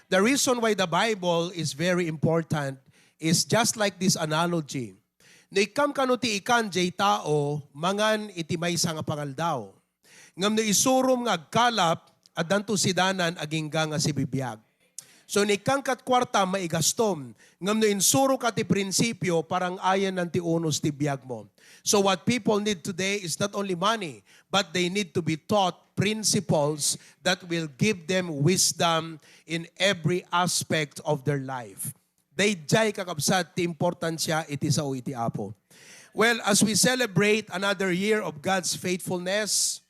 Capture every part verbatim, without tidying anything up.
The reason why the Bible is very important is just like this analogy. No ikkam kano ti ikan jay tao, mangan iti maysa nga pangaldaw. Ngem no isurom nga agkalap, addanto sidanan agingga nga sibibiag. So, no ikkan kat kuarta, maigastom. Ngem no insuroka ti prinsipio, parang ayan nan ti unos ti biag mo. So, what people need today is not only money, but they need to be taught principles that will give them wisdom in every aspect of their life. Daydiay, kakabsat, ti importansya iti sao iti Apo. Well, as we celebrate another year of God's faithfulness,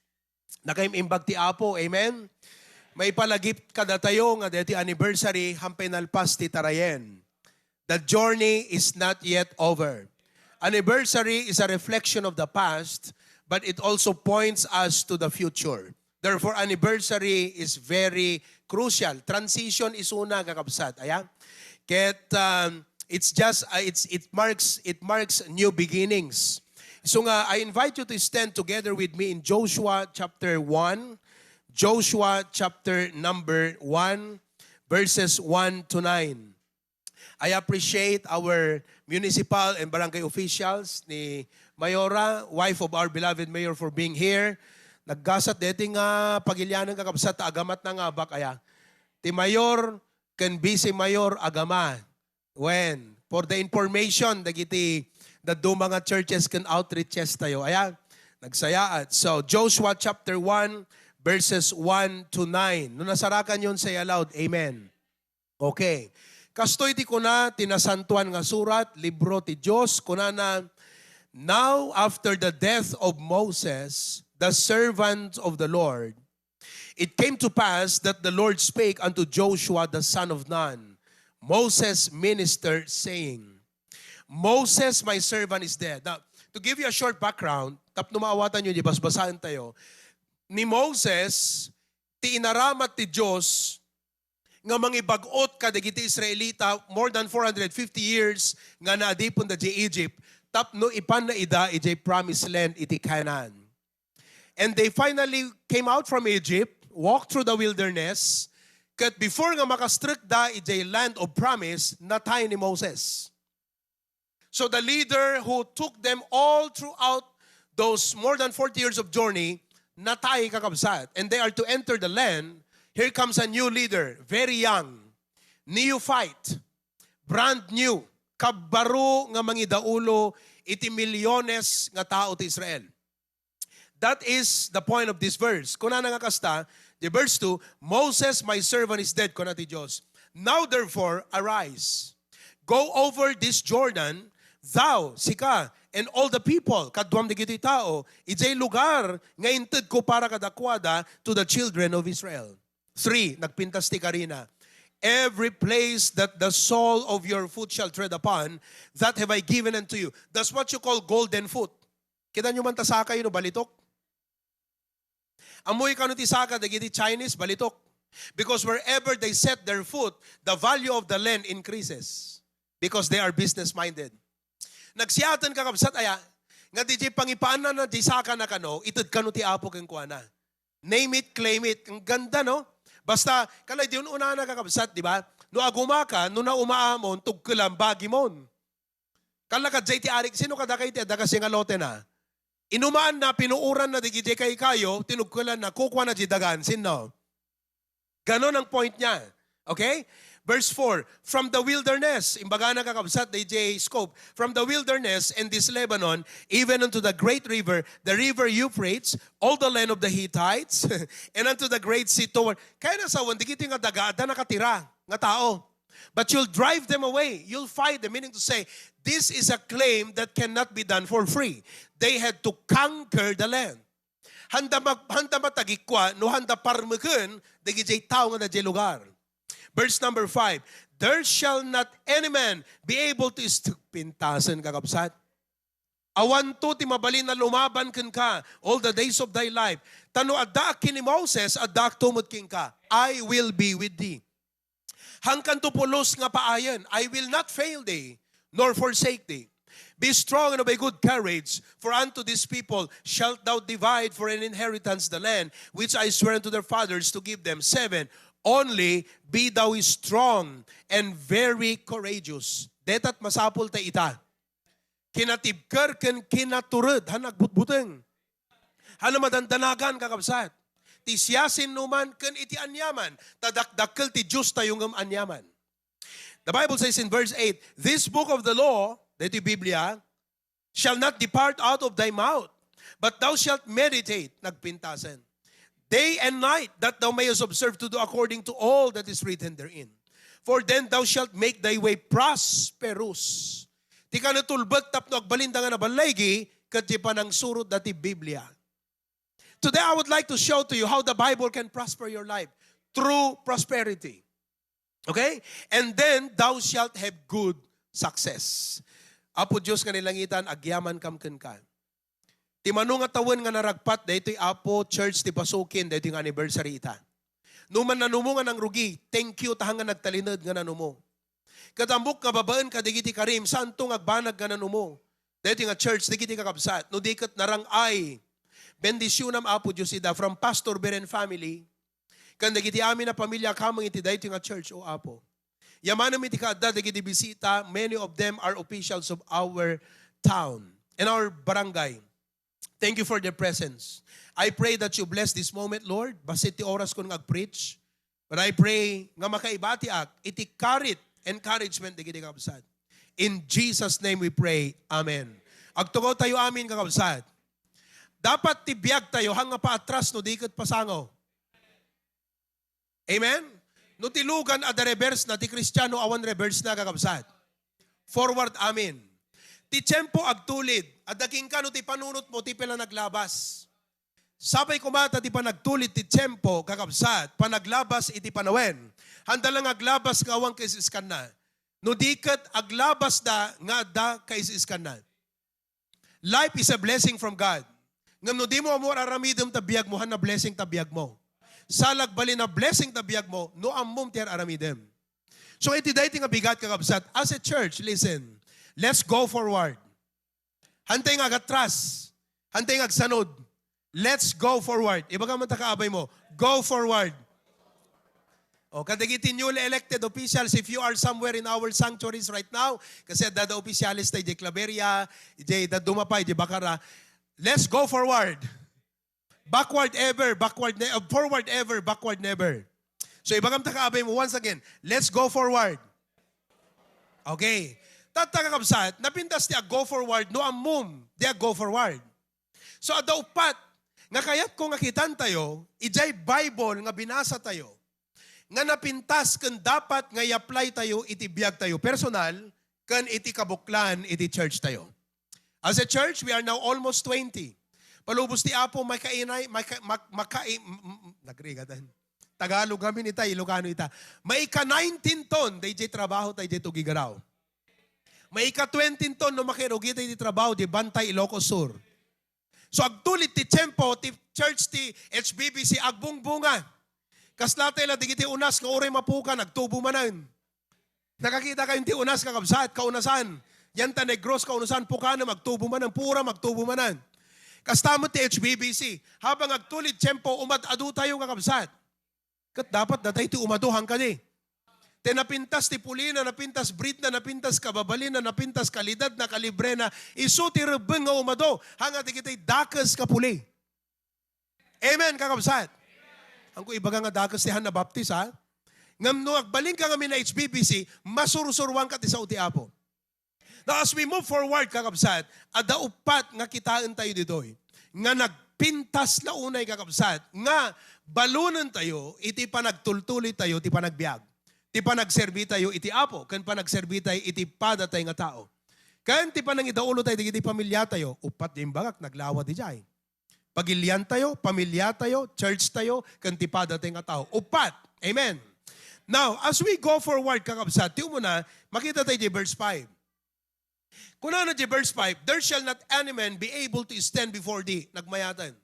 nakaim-imbag ti Apo, amen? Maipalagip kadatayo nga deti anniversary, hampay nalpas ti tarayen. The journey is not yet over. Anniversary is a reflection of the past, but it also points us to the future. Therefore, anniversary is very crucial. Transition is una, kakabsat. Aya? Ket, um, it's just, uh, it's, it marks, it marks new beginnings. So nga, I invite you to stand together with me in Joshua chapter one. Joshua chapter number one, verses one to nine. I appreciate our municipal and barangay officials, ni Mayora, wife of our beloved mayor, for being here. Naggasat deti nga pagilianan, kakabsat, ta agamat na nga bak aya. Ti mayor ken vice mayor agama. When? For the information, dagiti dadduma nga churches ken outreaches tayo. Aya, nagsayaat. So, Joshua chapter one, verses one to nine. No nasarakan yon, say aloud, amen. Okay. Kastoy ti kuna ti Nasantoan nga Surat, libro ti Dios, kunana, "Now after the death of Moses, the servant of the Lord, it came to pass that the Lord spake unto Joshua the son of Nun, Moses' minister, saying, Moses, my servant, is dead." Now, to give you a short background, tapno maawatan nyo, di basbasahan tayo, ni Moses, ti inaramat ti Dios, nga mangibag-ot kadagiti Israelita more than four hundred fifty years nga naadipen da di Egypt, tapno ipanna ida idiay promised land iti Canaan. And they finally came out from Egypt, walked through the wilderness, ket before nga makastrekda idiay land of promise, natay ni Moses. So the leader who took them all throughout those more than forty years of journey, natay, kakabsat. And they are to enter the land. Here comes a new leader, very young, neophyte, brand new, kabbaro nga mangidaulo iti milyones nga tao ti Israel. That is the point of this verse. Kunana nga kasta, the verse two, "Moses, my servant, is dead," kuna ti Dios. "Now therefore, arise. Go over this Jordan, thou, sika, and all the people," kaduam dagiti tao, "idiay lugar nga intedko para kadakuada to the children of Israel." Three, nagpintas ti karina. "Every place that the sole of your foot shall tread upon, that have I given unto you." That's what you call golden foot. Kita nyo man ta saka yun, no, balitok? Ammoy kano ti saka dagiti Chinese, balitok. Because wherever they set their foot, the value of the land increases. Because they are business-minded. Nagsiaten, kakabsat, aya, nga di jay pangipaanna na di saka na kano, ited kano ti Apo kenkuana. Name it, claim it. Ang ganda, no? Basta, kalay di unana, kakabsat, di ba? No agumaka, no naumaamon, tugkelam, bagimon. Kalla kadjay ti arik, sino kadakay ti adda kasi nga lote na? Inumaanna, pinuoranna dagiti kaykayo, tinugkelanna, kukuana di dagan. Sino? Ganon ang point niya. Okay? Verse four, "From the wilderness," imbagana, kakabsat, D J Scope, "from the wilderness and this Lebanon, even unto the great river, the river Euphrates, all the land of the Hittites, and unto the great sea toward," kaya nasawan, dagiti nga daga, adda nakatira nga tao. "But you'll drive them away. You'll fight them." Meaning to say, this is a claim that cannot be done for free. They had to conquer the land. Handa mag-, handa matagikua, no handa parmeken dagiti tao nga daydiay lugar. Verse number five, "There shall not any man be able to st-," pintasen, kakabsat. "Awanto ti mabalin a lumaban kenka all the days of thy life. Ta no addaak ken ni Moses, addaakto met kenka. I will be with thee." Hangkanto pulos nga paayen, "I will not fail thee, nor forsake thee. Be strong and of a good courage, for unto this people shalt thou divide for an inheritance the land which I swear unto their fathers to give them." Seven, Only be thou strong and very courageous. Dayta ti masapul ta ita. Kinatibker ken kinatured, han agbutbuteng. Han madandanagan, kakabsat. Ti siasinoman ken iti aniaman, ta dakdakkel ti Diostayo ngem aniaman. The Bible says in verse eight, "This book of the law," daytoy Biblia, "shall not depart out of thy mouth, but thou shalt meditate," nagpintasen, "day and night, that thou mayest observe to do according to all that is written therein. For then thou shalt make thy way prosperous." Ti kanatulbet tapno agbalinda nga naballigi, ket ti panangsurotda ti Biblia. Today, I would like to show to you how the Bible can prosper your life through prosperity. Okay? "And then thou shalt have good success." Apo Dios nga ni langitan, agyamankam kenka. Ti mano nga tawen nga naragpat, daytoy Apo, church ti pasukin, daytoy nga anniversary ita. No man nanumo nga nangrugi, thank you, ta han nga nagtalinaed nga nanumo. Ket ammok nga babaen kadagiti karim, saanto nga agbanag nga nanumo. Daytoy nga church, dagiti kakabsat, no di ket narang-ay. Bendisyonam, Apo Dios, ida from Pastor Beren family, ken dagiti amin a pamilya kameng iti daytoy nga church, O Apo. Yamanem iti kaadda dagiti bisita, many of them are officials of our town and our barangay. Thank you for their presence. I pray that you bless this moment, Lord. Bassit ti oraskon nga ag-preach. But I pray nga makaibatiak iti karit, encouragement dagiti kakabsat. In Jesus' name we pray. Amen. Agtugaw tayo amin, kakabsat. Dapat ti biag tayo, han nga paatras no di ket pasango. Amen? No ti lugan adda reverse na, ti Kristiano awan reverse na, kakabsat. Forward, amin. Ti tiempo agtulid, adda kenka no ti panunotmo, ti pay la naglabas. Sapay koma ta ti panagtulid ti tiempo, kakabsat, panaglabas iti panawen. Handa la nga aglabas nga awan kais-iskanna. No di ket aglabasda nga adda kais-iskanna. Life is a blessing from God. Ngem no dimo ammo ar-aramidem ta biagmo, han na blessing ta biagmo. Salag balin a blessing ta biagmo, no ammom ti ar-aramidem. So iti daytoy nga bigat, kakabsat, as a church, listen, let's go forward. Hantay nga agatras, hantay nga agsanod. Let's go forward. Ibaga man ta kaabay mo, go forward. O, kadagiti newly elected officials, if you are somewhere in our sanctuaries right now, kasi adda opisyales ta idiay Claveria, idiay dadduma pa, idiay Bacara, let's go forward. Backward ever, backward ne- uh, forward ever, backward never. So, ibagam ta kaabay mo, once again, let's go forward. Okay. Tatta, kakabsat, napintas ti ag-go forward, no ammom, di ag-go forward. So, adda uppat nga kayatko nga kitan tayo, idiay Bible nga binasa tayo, nga napintas ken dapat nga i-apply tayo iti biag tayo personal ken iti kabuklan iti church tayo. As a church, we are now almost twenty. Palubos ti Apo, makainay, maka, mak, makai, m, m, nagrigatan. Tagalog kami ni tay, Ilocano ita. Maika nineteen ton, dayjay trabaho tayo, dayjay tugigaraw. Maika twenty ton, no makirugi tayo di trabaho, di Bantay, Ilocos Sur. So, agtulid ti tiempo, ti church ti H B B C, agbungbunga. Kasla tayo la, digiti unas nga uray mapukan, agtubo manen. Nakakita kayo ti unas, kakabsat, kaunasan. Yan ta Negros, kaunasan, pukanem, agtubo manen, pura, agtubo manen. Kasta met ti H B B C. Habang agtulid tiempo, umad-adu tayo, kakabsat. Ket dapat datay ti umado, han kadi. Ti napintas ti pulina, napintas breedna, napintas kababalinna, napintas kalidadna, kalibrena, isu ti rebbeng nga umado, han nga dagiti dakes nga puli. Amen, kakabsat? Hanko ibaga nga dakes ti han nabaptis, ha? Ngem no agbalinka ngamin a H B B C, masursuroanka ti sao ti Apo. Now, as we move forward, kakabsat, adda uppat nga kitaen tayo ditoy, nga nagpintas la unay, kakabsat, nga balunen tayo iti panagtultuloy tayo ti panagbiag, ti panagserbi tayo iti Apo, ken panagserbi tayo iti padatay nga tao. Ken ti panangidaulo tayo dagiti pamilya tayo, uppat di imbagak, naglawa di jay. Pagilian tayo, pamilya tayo, church tayo, ken ti padatay nga tao. Uppat. Amen. Now, as we go forward, kakabsat, ti umuna, makita tayo di verse five. Kunana di verse five, "There shall not any man be able to stand before thee." Nagmayatan.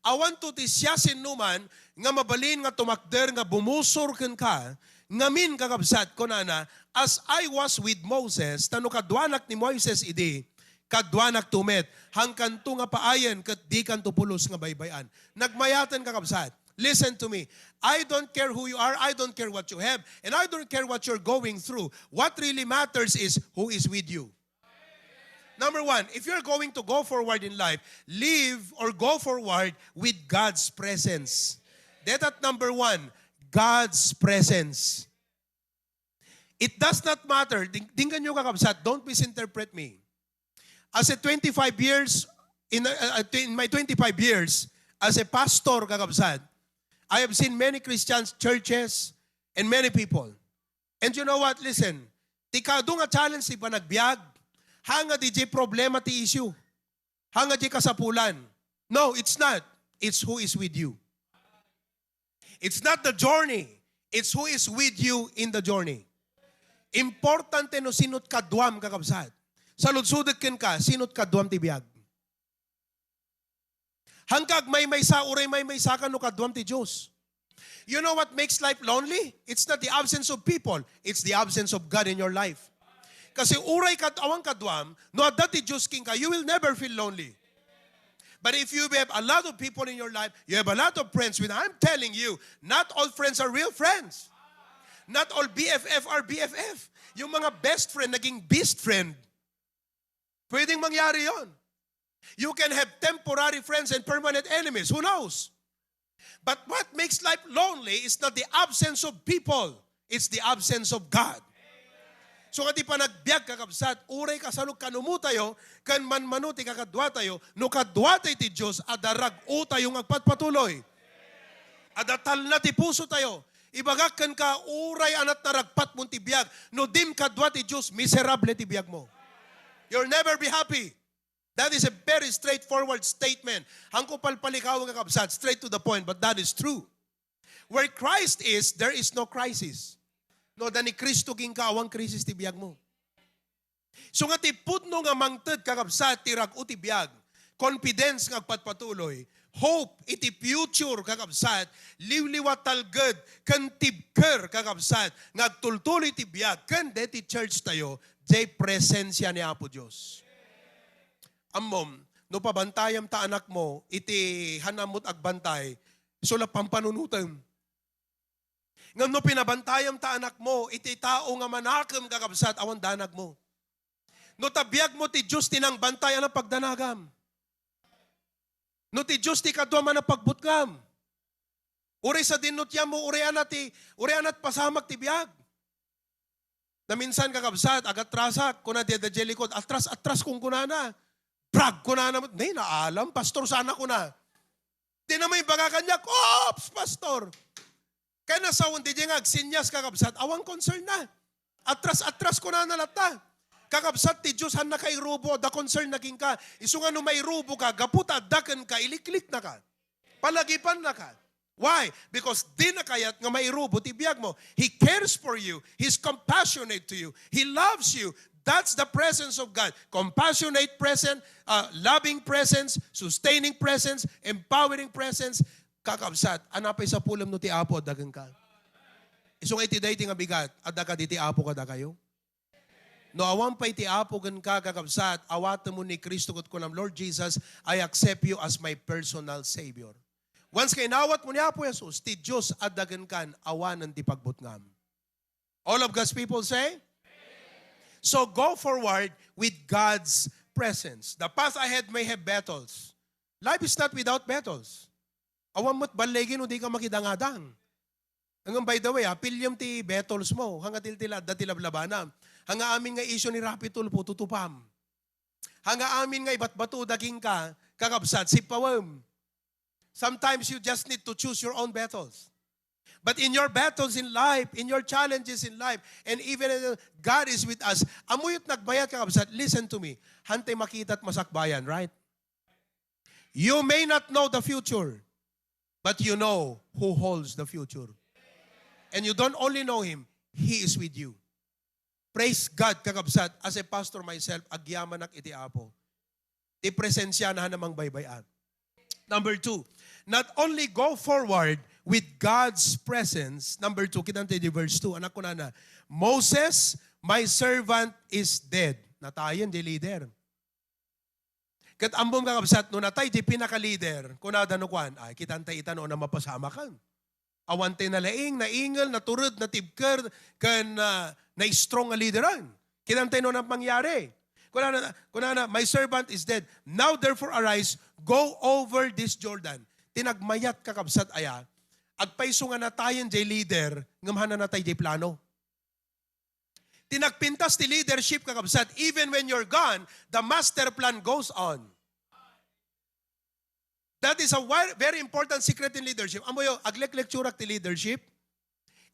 Awan to ti siasinoman nga mabalin nga tumakder nga bumusor kenka, ngamin, kakabsat, kunana, "As I was with Moses," tano kaduanak ni Moises idi, kaduanak to met, hangkanto nga paayen ket dikanto pulos nga baybay-an. Nagmayatan, kakabsat. Listen to me. I don't care who you are. I don't care what you have. And I don't care what you're going through. What really matters is who is with you. Number one, if you're going to go forward in life, live or go forward with God's presence. That at number one, God's presence. It does not matter. Ding-, dinggan nyo, kakabsat, don't misinterpret me. As a twenty-five years, in, uh, uh, in my twenty-five years as a pastor, kakabsat, I have seen many Christians, churches, and many people. And you know what? Listen, ti kadu nga challenge ti panagbiag, hanga di di problema ti issue. Hanga di kasapulan. No, it's not. It's who is with you. It's not the journey. It's who is with you in the journey. Importante no sino't kaduam, kakabsat. Saludsodek kenka, sino't kaduam ti biag. Hangka agmaymaysa, uray maymaysa ka no kaduam ti Dios. You know what makes life lonely? It's not the absence of people. It's the absence of God in your life. Kasi uray kad awan kaduam, no adda ti Dios kenka, you will never feel lonely. But if you have a lot of people in your life, you have a lot of friends with, I'm telling you, not all friends are real friends. Not all B F F are B F F. Yung mga best friend, naging beast friend. Pwedeng mangyari yon. You can have temporary friends and permanent enemies. Who knows? But what makes life lonely is not the absence of people. It's the absence of God. So, nga ti panagbiag, kakabsat, uray kasano kanumo tayo, kan manmano ti kakadua tayo, no kadua tayo ti Dios, adda rag-o tayo nga agpatpatuloy. Adda talna ti puso tayo. Ibagak kenka, uray anat naragpatmo ti biag, no dim kadua ti Dios, miserable ti biag mo. You'll never be happy. That is a very straightforward statement. Hangko palpalikaw nga kabsat, straight to the point, but that is true. Where Christ is, there is no crisis. No, adda ni Cristo kenka, awan crisis ti biag mo. So nga ti pudno nga mangted, kakabsat, ti rag-o ti biag, confidence nga agpatpatuloy, hope iti future, kakabsat, liwliwa talged, ken tibker, kakabsat, nga agtultuloy ti biag, ken deti church tayo, jay presensia ni Apo Dios. Ammom, no pabantayam ta anakmo, iti hanammot agbantay, isu la pampanunotem. Ngem no pinabantayam ta anakmo, iti tao nga manakem, kakabsat, awan danagmo. No ta biagmo ti Dios ti nangbantay, anat pagdanagam? No ti Dios ti kaduam, anat pagbutngam? Uray sadin no ti ammo, uray anat ti, uray anat pasamak ti biag. Naminsan, kakabsat, agatrasak, kuna ti adda jay likod, "Atras, atras," kunkunana. "Brag," kunana, "Nay, naalam, pastor sana," kuna. Di na may baga kaniak, "Oops, pastor!" Kaya nasawan, di nga agsinyas, kakabsat, awan concern na. Atras, atras, kunana latta. Kakabsat ti Dios, han nakairubo, adda concern na kenka. Isu nga no mairubo ka, gapu ta adda kenka, iliklik na ka. Palagipan na ka. Why? Because di na kayat nga mairubo ti biag mo. He cares for you. He's compassionate to you. He loves you. That's the presence of God. Compassionate presence, uh, loving presence, sustaining presence, empowering presence. Kakabsat, anapay sapulem no ti Apo adda kenka? Isu nga iti daydi nga bigat, adda kadi ti Apo kadakayo? No awan pay ti Apo kenka, kakabsat, awatemon ni Cristo ket kunam, "Lord Jesus, I accept you as my personal Savior." Once nga inawatmo ni Apo Jesus, ti Dios adda kenkan, awanen ti pagbutngam. All of God's people say? So go forward with God's presence. The path ahead may have battles. Life is not without battles. Awan met balligi no di ka makidangadang. Ngem, by the way, ah, piliem ti battles mo. Hanga tiltila, adda ti lablabanam. Hanga amin nga issue ni Raffy Tulfo, tutupam. Hanga amin nga ibatbatuda kenka, kakabsat, sippawem. Sometimes you just need to choose your own battles. But in your battles in life, in your challenges in life, and even, uh, God is with us. Ammok nagbayat, kakabsat, listen to me. Hantay makita ti masakbayan, right? You may not know the future, but you know who holds the future. And you don't only know Him, He is with you. Praise God, kakabsat, as a pastor myself, agyamanak iti Apo. Ti presensiana a mangbaybay-an. Number two, not only go forward with God's presence. Number two, kita ti verse two, anak, kunana, "Moses, my servant, is dead." Natayen ti leader. Ket ammom, kakabsat, no natay di pinaka-leader, kunada no kuan, "Ay, kitantay ita no na mapasamakan. Awan tay nalaing, naingel, natured, natibker, ken, ah, na-strong nga leaderan. Kitantay no na mangyari." Kunana, kunana, "My servant is dead. Now therefore arise, go over this Jordan." Ti nagmayat, kakabsat, aya, agpayso nga natayen jay leader, ngem hanna natay jay plano. Ti nagpintas ti leadership, kakabsat, even when you're gone, the master plan goes on. That is a wi-, very important secret in leadership. Amoyo, aglek-lecturak ti leadership,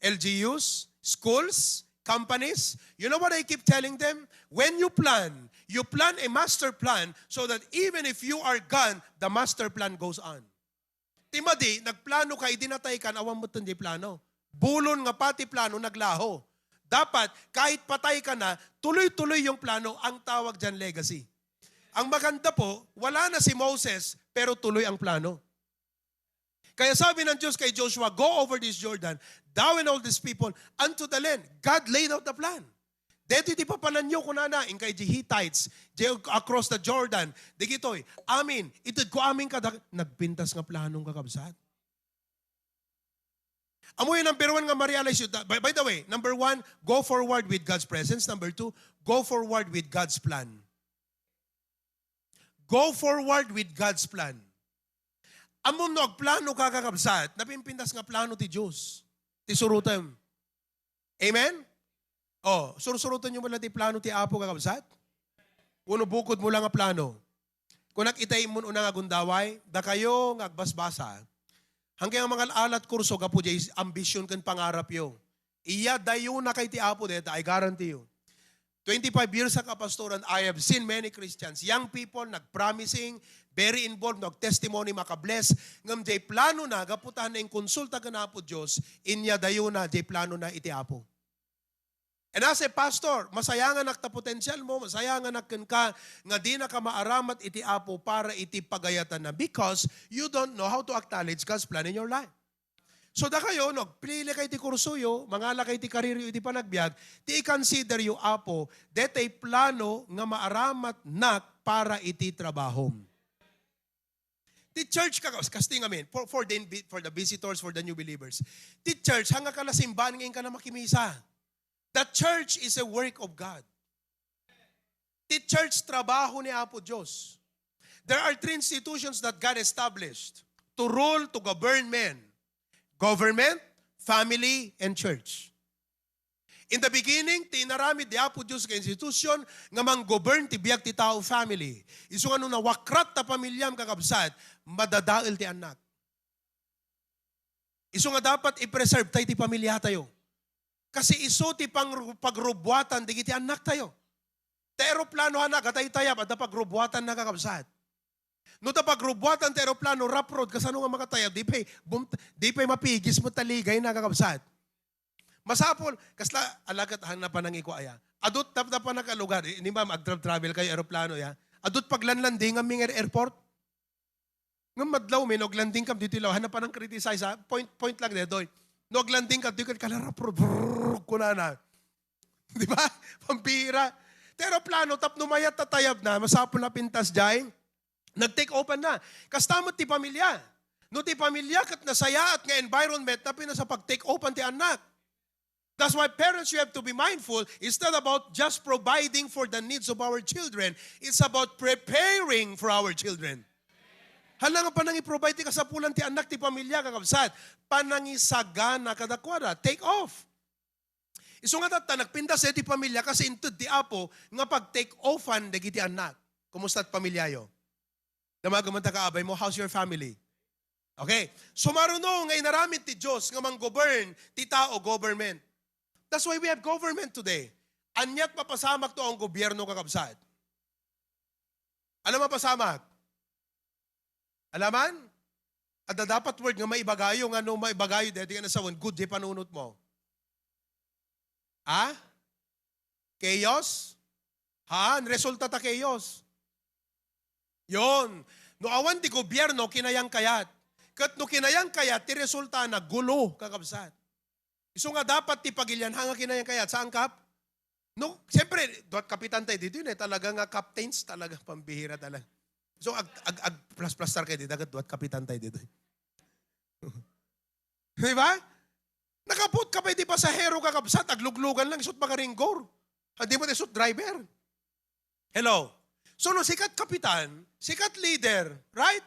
L G Us, schools, companies. You know what I keep telling them? When you plan, you plan a master plan so that even if you are gone, the master plan goes on. Ti madi, nagplano ka, idi natay ka, awan metten di plano. Bulon nga pati plano, naglaho. Dapat, kahit patay ka na, tuloy-tuloy yung plano, ang tawag dyan legacy. Ang maganda po, wala na si Moses, pero tuloy ang plano. Kaya sabi ng Diyos kay Joshua, "Go over this Jordan, thou and all these people, unto the land." God laid out the plan. Deti ti papananyo, kunana, inkay di Hittites, di across the Jordan, digitoy, amin, itedko amin kada, nagpintas nga planong, kakabsat. Amoy number one nga ma-realize yu, by, by the way, number one, go forward with God's presence. Number two, go forward with God's plan. Go forward with God's plan. Ammom no agplano ka, kakabsat, napimpintas nga plano ti Diyos. Ti surotem. Amen? Oh, sursuroten nyo man lang ti plano ti Apo, kakabsat? Wenno bukod mo lang nga plano. Kunak itay mo una nga gundaway, dakayo nga agbasbasa. Hanggang ang mga alat kurso, gapu jay ambition ken pangarap yo. Iya, dayona kay ti Apo deta, I guarantee you. Twenty-five years sa kapastoran, I have seen many Christians, young people, nagpromising, very involved, nagtestimony, makabless, ngem jay plano na, gapu ta inkonsulta ken Apo Dios, inya dayona, jay plano na iti Apo. And as a pastor, masayanganak ta potensial mo, masayanganak kenka nga dinaka maaramat iti Apo para iti pagayatanna because you don't know how to acknowledge God's plan in your life. So, dakayo, no, agpili kay ti kursoyo, mangala kay ti kariryo iti panagbiag, ti i-consider yo, Apo, detay plano nga maaramatnak para iti trabahom. Ti church, ka-, kas-, kasting amin, for, for the invi-, for the visitors, for the new believers. Ti church, hanga ka na simbahan nga inka na makimisa. The church is a work of God. Ti church, trabaho ni Apo Dios. There are three institutions that God established to rule, to govern men. Government, family, and church. In the beginning, ti inaramid ni Apo Dios nga institution nga manggovern ti biag ti tao, family. Isu nga no nawakrat ta pamiliam, kakabsat, madadael ti annak. Isu nga dapat i-preserve tay ti pamiliatayo. Kasi isu ti pang-, pagrubuatan dagiti annaktayo. Ti eroplano, anak, adda itayab, adda pagrubuatanna, kakabsat. No ta pagrubuatan ti eroplano, rough road, kasano nga makatayab? Di pay, bum-, di pay mapigis mo taligay na, kakabsat. Masapul, kasla, alagat, hang napanang iko aya. Adut, tap, tap, nakalugar. Ini ba, mag-travel kayo, eroplano, ya? Adut paglanlanding, ang minger airport. Ngem madlaw mi, no aglanding kam ditoy law, hana pa nang criticize, ha? Point, point lang detoy. No aglanding ka, di ka kalarap, brrrr, kunana. Di ba? Pampira. Ti eroplano, tapno mayat tatayab na, masapul na pintas jay. Nag-take offan na. Kasta met ti pamilya. No ti pamilya ket nasayaat nga environment, napinasa pag-take offan ti anak. That's why parents, you have to be mindful. It's not about just providing for the needs of our children. It's about preparing for our children. Hala nga panangi-provide ti kasapulan ti anak ti pamilya, kakabsat. Panangisagana kadakuada. Take off. Isu nga tatta, nagpintas ti pamilya kasi inted ti Apo nga pag-take offan dagiti anak. Kumusta ti pamilyayo? Damagen man ta kaabay mo, how's your family? Okay. Sumaruno nga inaramid ti Dios nga manggovern ti tao, government. That's why we have government today. Aniat mapasamak to ang gobyerno, kakabsat? Ano mapasamak? Alaman? Adda dapat word nga maibagayo, nga no maibagayo, deti nga nasawen, good di panunot mo. Ha? Chaos? Haan, resulta ta chaos. Yon. No awan ti gobyerno, kinayang kayat. Ket no kinayang kayat, ti resulta na gulo, kakabsat. Isu nga dapat ti pagilian, ha, nga kinayang kayat, saan, Kap? No, siyempre, duat kapitan tayo dito yun eh, talaga nga captains, talaga pambihira talaga. So, ag, ag, ag plus-plustar kayo dita, ket duat kapitan tayo dito. Di ba? Nakaput ka pa iti pasahero, kakabsat, agluglugan lang, isut makaringgor. Hindi mo isut driver. Hello? So, no, sikat kapitan, sikat leader, right?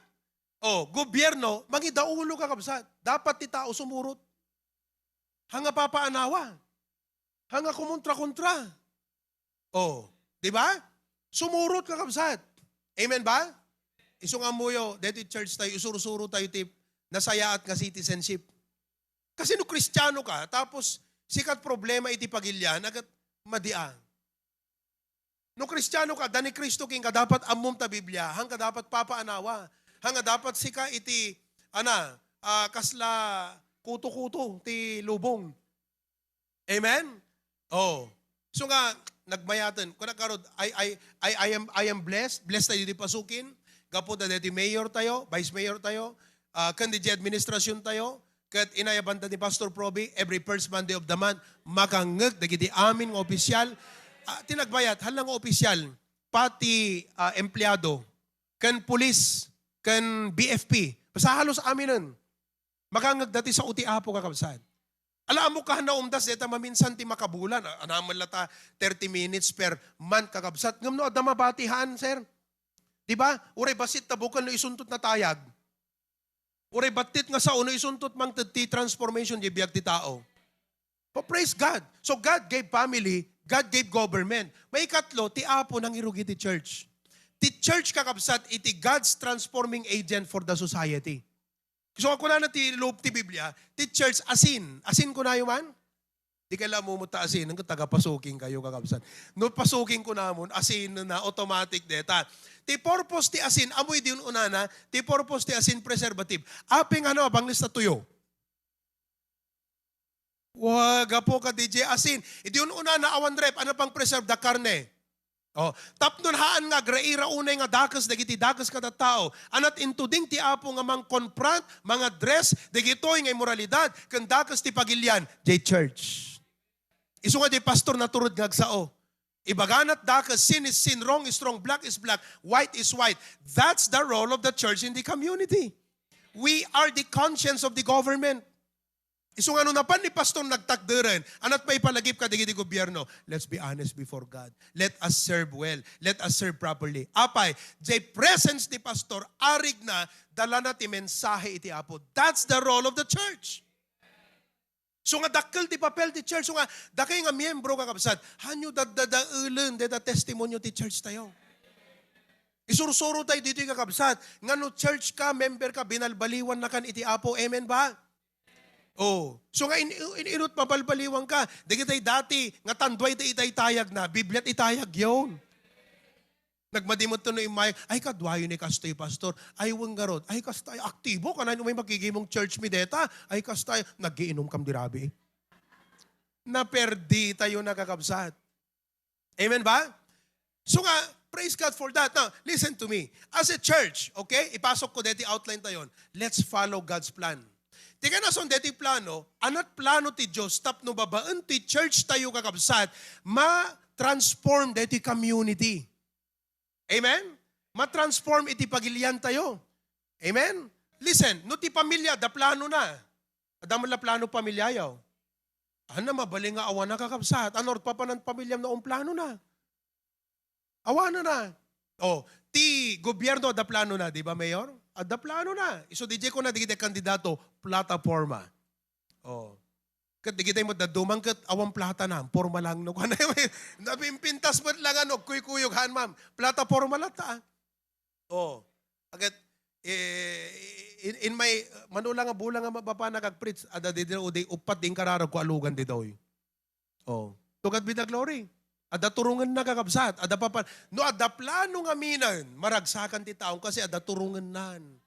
Oh, gobyerno, mangidaulo, kakabsat. Dapat ti tao sumurot. Hanga papaanawa. Hanga kumontra-kontra. Oh, di ba? Sumurot, kakabsat. Amen ba? Isu nga ammoyo, deti church tayo, isuro-suro tayo ti nasayaat nga citizenship. Kasi no Kristiano ka, tapos sikat problema iti pagilian, agat madia. No Kristiano ka, da ni Cristo king ka dapat ammom ta Biblia, hang ka dapat papaanawa, hang ka dapat sika iti, ana, ah, kasla kuto-kuto ti lubong. Amen? Oh. So nga, nagmayaten. Kuna karod, I, I, I, I am, I am blessed. Blessed tayo di pasukin. Gapu da deti mayor tayo, vice mayor tayo, ah, ken di administrasyon tayo, ket inayaban ta ni Pastor Proby, every first Monday of the month, makangngeg dagiti amin nga opisyal. Ah, ti nagbayat, hala nga opisyal, pati, ah, empleyado, ken pulis, ken B F P. Basta halos aminen. Makangngeg dati sao ti Apo, kakabsat. Ala, ammo ka naumdas, deta maminsan ti makabulan. A-, anaman la ta thirty minutes per month, kakabsat. Ngem no adda mabati haan, sir. Di ba? Uray bassit ta bukal no isuntot natayag. Uray battit nga sao no isuntot mangted ti transformation di biag ti tao. But praise God. So God gave family, God gave government. Maikatlo, ti Apo nangirugi ti church. Ti church, kakabsat, iti God's transforming agent for the society. So, kunana ti loob ti Biblia, ti church asin. Asin kunayo man? Di kayo lamumot ta asin, hanggang taga-pasuking kayo, kakabsat. No pasuking kunamon, asin na automatic deta. Ti purpose ti asin, amoy di ununana, ti purpose ti asin, preservative. Apay nga no, abang lista tuyo. Wa, gapu ka, D J, asin. Idi un-una na awan ref, ano pang preserve da karne? Oh, tapno haan nga agraira unay nga dakes dagiti dakes kada tao. Anat intuding ti Apo nga mang-confront, mangaddress dagitoy nga immoralidad ken dakes ti pagilian, jay church. Isu nga jay pastor naturod nga agsao. Ibaganat dakes, sin is sin, wrong is wrong, black is black, white is white. That's the role of the church in the community. We are the conscience of the government. Isu nga no napan ni pastor nagtakderen, anat maipalagip ka dagiti gobierno? Let's be honest before God. Let us serve well. Let us serve properly. Apay, jay presence ni pastor, arigna, dalana ti mensahe iti Apo. That's the role of the church. So nga dakkel ti papel ti church. So nga, dakay nga miyembro, kakabsat, hanyo daddadaelen deta testimonio ti church tayo. Isursuro tayo ditoy, kakabsat, nga no church ka, member ka, binalbaliwan na kan iti Apo. Amen ba? Oh. So nga in, in, inut mabalbaliwan ka, dagitay dati nga tanduay da itaytayag na, Bibliat itayag yon. Nagmadi met no imay, ay, kaduayo ni kastoy, pastor. Ay, wen garod. Ay, kasta, ay, aktibo ka na, may makigimong church mi deta. Ay, kasta, nagiinom kam di rabi. Naperdi tayo, nakakabsat. Amen ba? So nga, praise God for that. Now, listen to me. As a church, okay, ipasok ko deti outline tayon. Let's follow God's plan. Ti kanason deti plano, anat plano ti Dios tapno babaen ti church tayo, kakabsat, ma-transform deti community. Amen? Ma-transform iti pagilian tayo. Amen? Listen, no ti pamilya, da plano na. Adda man la plano pamilyayo. Ano, mabalin nga awan na, kakabsat. Ano, papanan pamilyam na un plano na. Awan na. Oh, ti gobierno, adda plano na, di ba, Mayor? Adda plano na. Isu, D J ko na, di kita kandidato, plataforma. Oh. Ket di kita mo dadumang ket awan plata na, porma lang no. Ano yung, napimpintas mo lang, ano, kuy-kuyog han, ma'am. Plataforma lang ta. Oh. Agad, eh, in, in my, manula nga bulan nga mababa nagag-preach, ada di, di, di, upat din kararag ko alugan di daw. Oh. To God be the glory. Ada turungan na, kakabsat. Ada pa, pa, no, ada plano nga minan, maragsakan ti taong kasi ada turungan nan.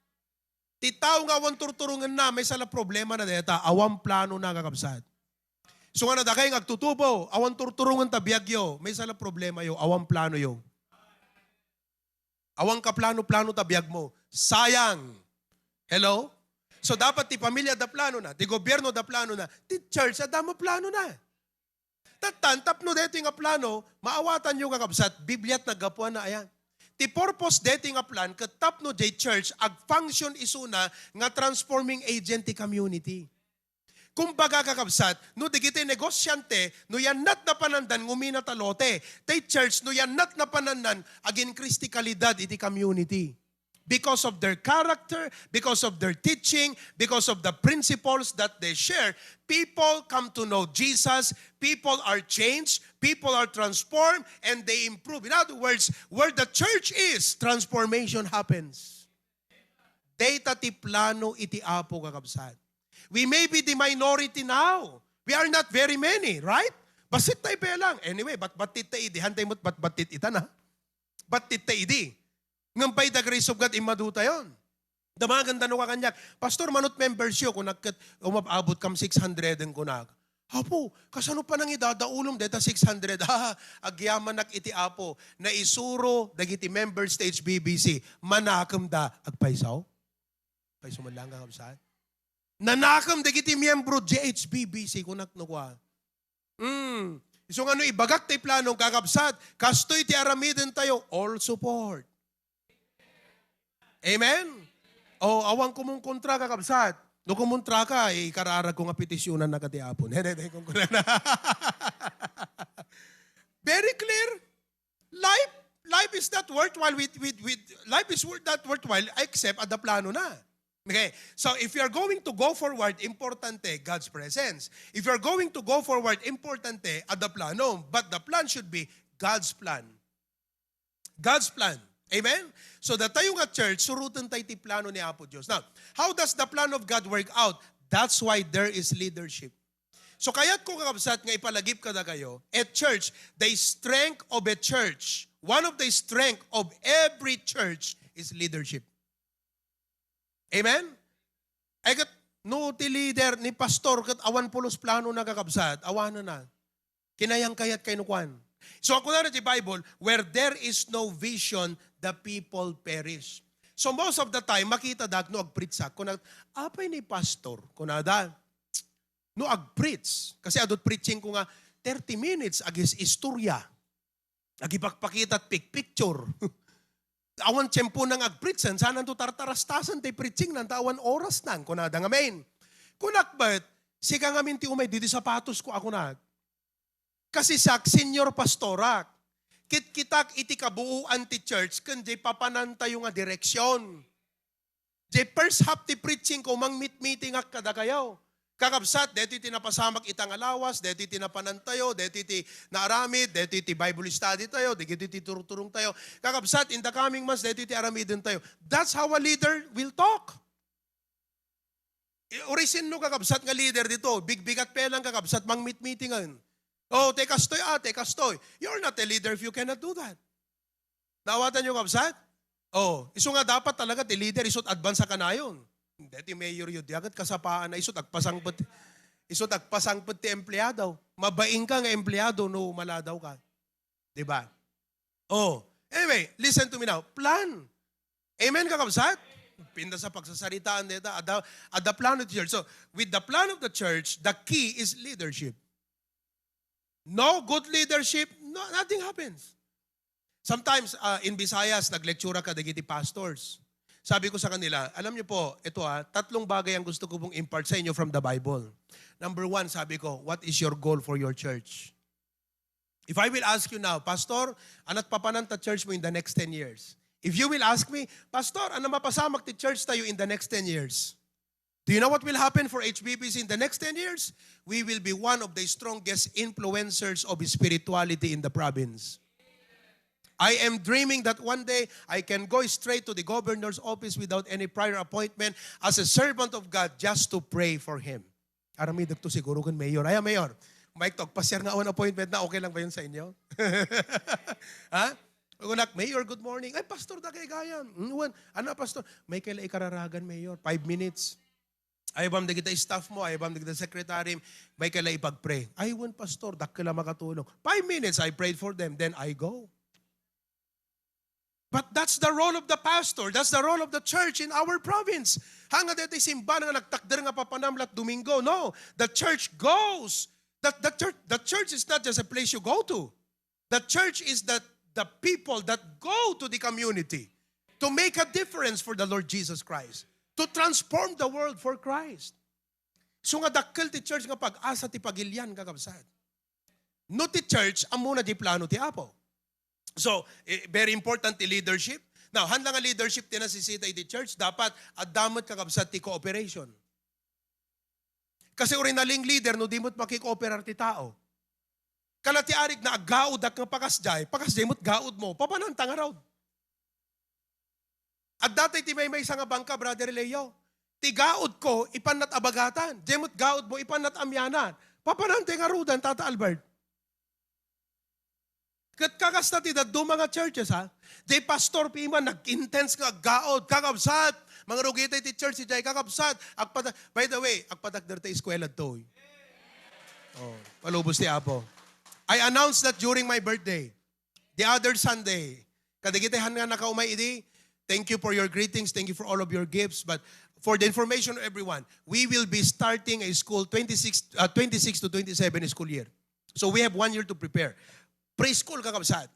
Ti tao nga awan turturungan na, may sala problema na deta, awan plano na, kakabsat. So nga nadakay nga agtutubo, awan turturungan ta biagyo, may sala problema yo, awan plano yo. Awan ka plano-plano ta biag mo. Sayang. Hello? So dapat ti pamilya da plano na, ti gobierno da plano na, ti church adda mo plano na. Tattan, tapno daytoy nga plano, maawatan yo, kakabsat, Bibliat naggapuan na aya. Ti purpose deti nga plan ket tapno diay church ag-function isuna nga transforming agent ti community. Kumbaga, kakabsat, no dagiti negosiante, no yannat napanandan nguminat a lote, ti church, no yannat napanandan, agin-increase ti kalidad iti community. Because of their character, because of their teaching, because of the principles that they share, people come to know Jesus, people are changed, people are transformed, and they improve. In other words, where the church is, transformation happens. Dayta ti plano iti Apo, kakabsat. We may be the minority now. We are not very many, right? Bassit tayo pa lang. Anyway, bat-battit tayo idi. Hantay mo't bat-battit ita na. Battit tayo idi. Ngem by the grace of God, immadu tayon. Damagan da no kakaniak, "Pastor, manut members yo?" Kunak ket, "Umab-abot kam six hundred," kunak. "Apo, kasano pa nang idadaulom deta six hundred?" "Ah, agyamanak iti Apo. Naisuro dagiti members ti H B B C. Manakem da." Agpayso? Payso man lang, kakabsat. Nanakem dagiti miyembro ti H B B C, kunak no kua. Hmm. Isu nga no ibagak ti plano, kakabsat, kastoy ti aramiden tayo, all support. Amen? O, awan kumong kontra, kakabsat. No kumontra ka, ikararag ko nga petisyunan na ka ti Apo. Very clear. Life, life is not worthwhile with, with, with, life is worth, not worthwhile except adda plano na. Okay, so if you're going to go forward, importante God's presence. If you're going to go forward, importante adda plano. But the plan should be God's plan. God's plan. Amen? So, datayo nga church, suruten tayo ti plano ni Apo Dios. Now, how does the plan of God work out? That's why there is leadership. So, kayat ko, kakabsat, nga ipalagip kadakayo, a church, the strength of a church, one of the strength of every church is leadership. Amen? Ay ket, no ti leader ni pastor ket awan pulos plano na, kakabsat, awanen na. Kinayangkayat kayo no kuan. So, ako na ti Bible, "Where there is no vision, the people perish." So, most of the time, makita dak no agpreach ak, kuna, "Apay ni pastor?" Kunada, no agpreach. Kasi adut preaching ko nga, thirty minutes, agis istorya. Agipakpakita ti picture. Awan tiempo nang agpreach, saan to tartarastasan ti preaching nan, ta awan oras nan, kunada nga main. Kunak bet, sika ngamin ti umay, didi sapatos ko, ako na. Kasi siak, senior pastorak. Kitkitak iti kabuuan ti church, ken di papanantayo nga direksyon. Di first half ti preaching ko, mangmeet-meeting ak kadakayo. Kakabsat, deti ti napasamak ita nga lawas, deti ti napanantayo, deti ti naaramid, deti ti Bible study tayo, deti ti turturong tayo. Kakabsat, in the coming months, deti ti aramiden tayo. That's how a leader will talk. I-, uri sinno, kakabsat, nga leader dito, bigbigat pa lang, kakabsat, mangmeet-meetingan. Oh, te kastoy, ah, te kastoy. You're not a leader if you cannot do that. Naawatan niyo, kabsat? Oh, isu nga dapat talaga ti leader, isu't advance a kanayon. Deti mayor yo, diaket kasapaan na isu't agpasangpet, isu't agpasangpet ti empleado. Mabaing ka nga empleado no maladaw ka. Di ba? Oh, anyway, listen to me now. Plan. Amen, kakabsat? Pintas a pagsasaritaan deta, adda, adda plano ti church. So, with the plan of the church, the key is leadership. No good leadership, no, nothing happens. Sometimes, uh, in Visayas, naglecture ka dagiti pastors. Sabi ko sa kanila, "Alam niyo po, ito ah, tatlong bagay ang gusto ko pong impart sa inyo from the Bible." Number one, sabi ko, "What is your goal for your church?" If I will ask you now, "Pastor, anat papanan ta church mo in the next ten years?" If you will ask me, "Pastor, ano mapasamak ti church tayo in the next ten years?" Do you know what will happen for H B B C in the next ten years? We will be one of the strongest influencers of spirituality in the province. I am dreaming that one day I can go straight to the governor's office without any prior appointment as a servant of God just to pray for him. Aramidek to siguro kun mayor. Ay, mayor, Mike, to, agpasiar nga awan appointment na, okay lang ba yun sa inyo? Ha? Kunak, "Mayor, good morning." "Ay, pastor, da kay gayam." "Mm, wen. Ano, pastor?" "May kaila ikararagan, mayor. Five minutes." Ay, bam, dagiti staff mo, ay, bam, dagiti secretary, may kaila ipagpray. "Ay, wen, pastor, dakkel a makatulong." Five minutes, I prayed for them, then I go. But that's the role of the pastor. That's the role of the church in our province. Hanga deti simbahan nga nagtakder nga papanam lat Domingo. No, the church goes. That the church, the church is not just a place you go to. The church is the the people that go to the community to make a difference for the Lord Jesus Christ, to transform the world for Christ. So nga dakkel ti church nga pag-asa ti pagilian, kakabsat. No ti church, ammona di plano ti Apo. So, eh, very important ti leadership. Now, haan la nga leadership ti nasisita iti church, dapat adda met, kakabsat, ti cooperation. Kasi uray naling leader no di met makikooperar ti tao. Kala ti arik na aggaudak nga pakasdiay, pakasdiay met gaud mo, papananta ngarud. Adda tay ti maymaysa nga bangka, Brother Leo. Ti gaud ko, ipannat abagatan. Diay met gaud mo, ipannat amianan. Papananta ngarudan, Tata Albert. Ket kakasta ti dadduma nga churches, ha? Diay pastor piman nag-intense nga aggaud, kakabsat. Mangrugitay ti church, diay kakabsat. Agpada-, by the way, agpadakder ti eskwela toy. Oh, palubos ti Apo. I announced that during my birthday. The other Sunday, kadagiti haan nga nakaumay idi, thank you for your greetings, thank you for all of your gifts, but for the information of everyone, we will be starting a school twenty-six, uh, twenty-six to twenty-seven school year. So we have one year to prepare. Preschool, kakabsat.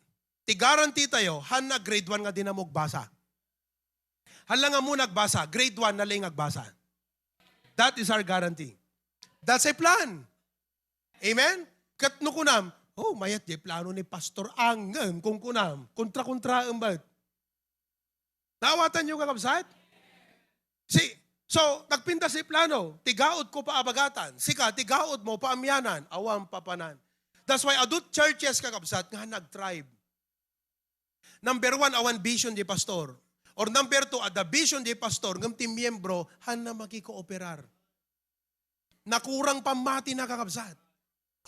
Ti guarantee tayo, haan nga grade one nga di na magbasa. Hala nga mo nagbasa, grade one na lang agbasa. That is our guarantee. That's a plan. Amen? Ket no kunam, "Oh, mayat diay plano ni Pastor Angem," kung kunam, kontra-kontraem met. Naawatan niyo, kakabsat? Si, so, nagpintas ti plano, ti gaud ko paabagatan, sika, ti gaud mo paamianan, awan papanan. That's why adu ti churches, kakabsat, nga nag-thrive. Number one, awan vision diay pastor. Or number two, adda vision diay pastor, ngem ti miyembro, haan nga makikooperar. Nakurang pammatina, kakabsat.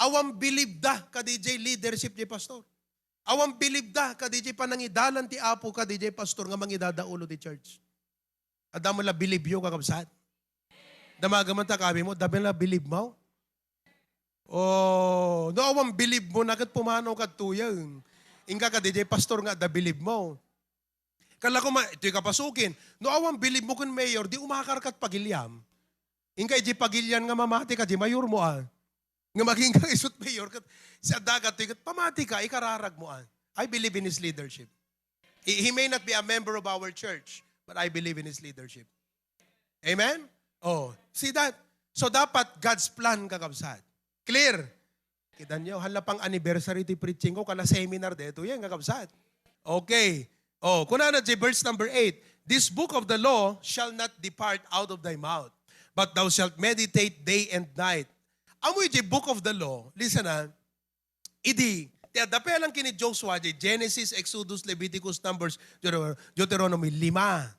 Awan bilib da kadi diay leadership diay pastor. Awan bilib da kadi diay panangidalan ti Apo kadi diay pastor nga mangidadaulo ti church. Adda met la bilibyo, kakabsat? Damagen man ta kabi mo, adda met la bilib mo? Oh, no awan bilib mo na ket pumanaw kadtoyen. Inka kadi diay pastor nga adda bilib mo. Kala ko ma-, itoy kapasukin. No awan bilib mo ken mayor, di umakar kat pagiliam. Inka iti pagilian nga mamati ka, di mayor mo, ah. Nga maging ka isut mayor, kat sa dagat, kat pamati ka, ikararag mo, ah. I believe in his leadership. He, he may not be a member of our church, but I believe in his leadership. Amen? Oh, see that? So dapat God's plan, kakabsat. Clear? Kita niyo, hala pang anniversary ti preaching ko, kala seminar deto yan, kakabsat. Okay. Oh, kunana diay verse number eight, "This book of the law shall not depart out of thy mouth, but thou shalt meditate day and night." Amoy diay book of the law, listen, ha, idi, ti adda pay lang ken ni Joshua, diay Genesis, Exodus, Leviticus, Numbers, Deutero-, Deuteronomy, lima.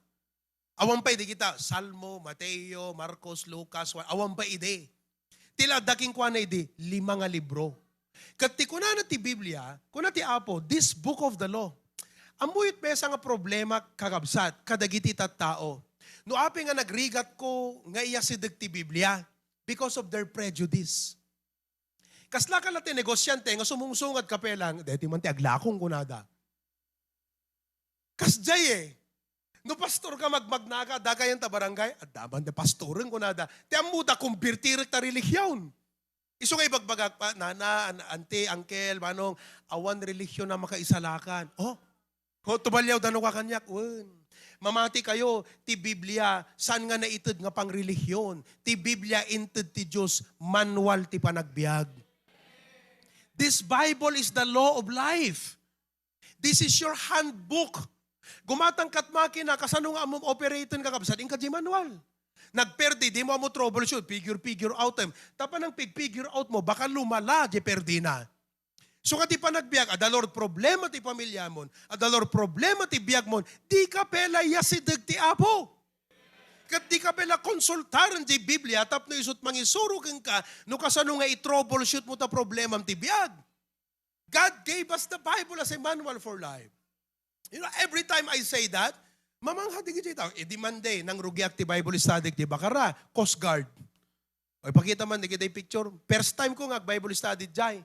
Awan pay idi kita, Salmo, Mateo, Marcos, Lucas, Juan, awan pay idi. Ti la adda kenkuana idi, lima nga libro. Ket ti kunana ti Biblia, kuna ti Apo, "This book of the law." Ammok maysa nga problema, kakabsat, kadagiti tattao. No apay nga nagrigatko nga iyasideg ti Biblia? Because of their prejudice. Kasla ka la ti negosiante nga sumungsungad ka pay lang, "Deti man ti aglakong," kunada. Kasdiay, eh. No pastor ka, magmagna ka, adda kayan ta barangay, "Adda man ti pastoren," kunada. Ti ammoda, kumbirtirek ta relihion. Isu nga ibagbagak pa, "Nana, an-, auntie, uncle, manong, awan relihion a makaisalakan." Oh, ho, tubaliaw, dano ka kaniak? Wen. Mamati kayo, ti Biblia, saan nga naited nga pangrelihion? Ti Biblia, inted ti Dios, manual ti panagbiag. This Bible is the law of life. This is your handbook. Gumatang kat makina, kasano nga ammom operaten, kakabsat? Inka diay manual. Nagperdi, di mo ammo troubleshoot, figure, figure out em. Tapno pig-figure out mo, baka lumala diay perdina. So, nga ti panagbiag, adda la problema ti pamilyamon, adda la problema ti biagmon, dika pay la iyasideg ti Apo. Ket dika pay la konsultaren diay Biblia tapno isut mangisuro kenka no kasano nga i-troubleshoot mo ta problemam ti biag. God gave us the Bible as a manual for life. You know, every time I say that, mamangha dagiti tao, "Idi Monday, nangrugiak ti Bible study ti Bacara, Coast Guard." O, ipakita man dagiti picture. First time ko nga ag-Bible study diay.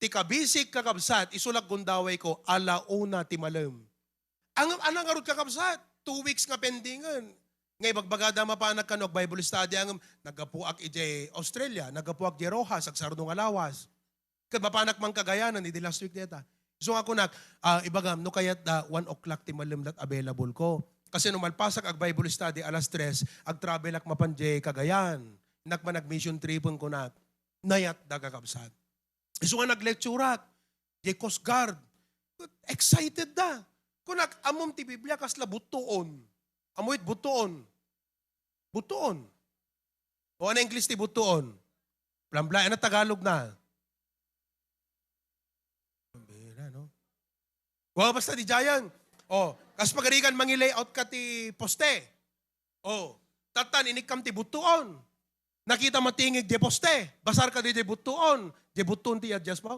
Ti kabisik, kakabsat, isu la gundaway ko, ala una ti malem. Ang, anang ngarud, kakabsat, two weeks nga pendingen. Nga ibagbagada mapanak kano ag-Bible study, ang naggapuak idiay Australia, naggapuak diay Roxas, agsarno nga lawas. Ket mapanak man Cagayanan, idi last week deta. So nga kunak, ah, ibagam, no kayat da one o'clock ti malem lat available ko. Kasi no malpasak ag Bible study alas tres, ag-travel ak mapan jay Cagayan. Innak man ag-mission tripen kunak. Nayat da kakabsat. Isu nga nag-lecture ak, jay Coast Guard. Excited da. Kunak, ammom ti Biblia, kasla buttuon. Ammo it buttuon. Buttuon. O ano English ti buttuon? Plamblay. Ano Tagalog na? Pambira, no? Wa, basta di jayan. O, kas pagarigan, mangi-layout ka ti poste. O, tatan, inikkam ti buttuon. Nakita matingig di poste. Basar ka di, di buttuon. Di buttuon ti adjust mo.